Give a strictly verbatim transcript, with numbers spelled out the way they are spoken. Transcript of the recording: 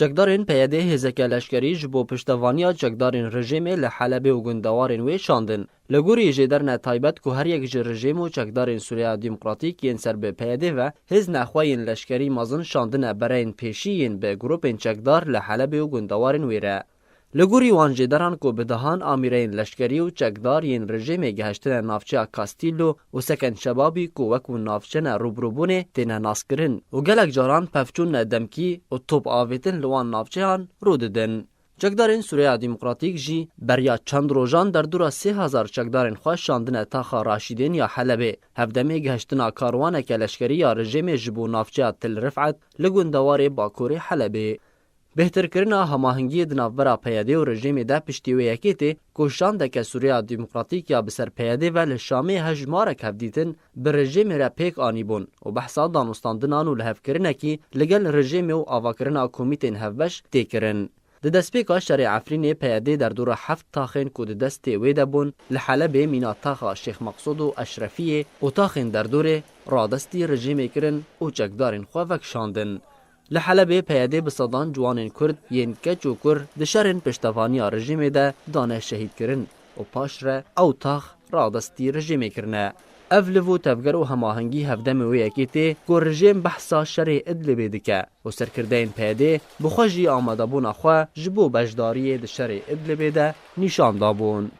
Çekdarên P Y D hêzeke leşkerî ji bo piştevaniya çekdarên rejîmê li Helebê û gundewarên wê şandin. Li gorî jêderine taybet ku her yek ji rejîm û çekdarên Sûriya Demokratîk yên ser bi P Y D ve hêz nexwe yên leşkerî mezin şandine bereyên pêşî yên bi grûpên çekdar li Helebê û gundewarên wê re. Li gorî wan jêderan ku bi dehan amîreyên leşkerî û çekdar yên rejîmê gihiştine navçeya Kastillo û Seken Şebabî ku wekû navçe ne rûbirûbûnê têne naskirin û gelek caran pevçûn ne demkî û top avêtin li wan navçeyan rû didin. Çekdarên Sûriya Demokratîk jî beriya çend rojan derdora sê hezar çekdarên xwe şandine taxa Raşîdên ya Helebê. Hevdemê gihiştina karwaneke leşkerî ya rejîmê ji bo navçeya Til Rifet li gundewarê bakurê Helebê. Bêhtirkirina hemahengiyê di navbera P Y D û rejîmê de piştî wê yekê tê ku şandeke Sûriya Demokratîk ya bi ser P Y D ve li Şamê hejmarek hevdîtin bi rejîmê re pêk anîbûn û behsa danûstandinan û lihevkirinekî li gel rejîmê û avakirina komîtên hevbeş tê kirin. Di destpêka şerê Efrînê P Y D derdora heft taxên ku di destê wê de bûn li Helebê mîna taxa Şêx Meqsûd û Eşrefiyê û taxên derdorê radestî rejîmê kirin û çekdarên xwe vekişandin. Li Helebê P Y D bi sedan ciwanên Kurd yên keç û kur di şerên piştevaniya rejîmê de dane şehîdkirin û paşre ew tax radestî rejîmê kirine. Ev liv û tevger û hemahengî hevdemê wê yekê tê ku rejîm behsa şerê Idlibê dike û serkirdeyên P Y D bi xwe jî amadebûna xwe ji bo beşdariyê di şerê Idlibê de nîşan dabûn.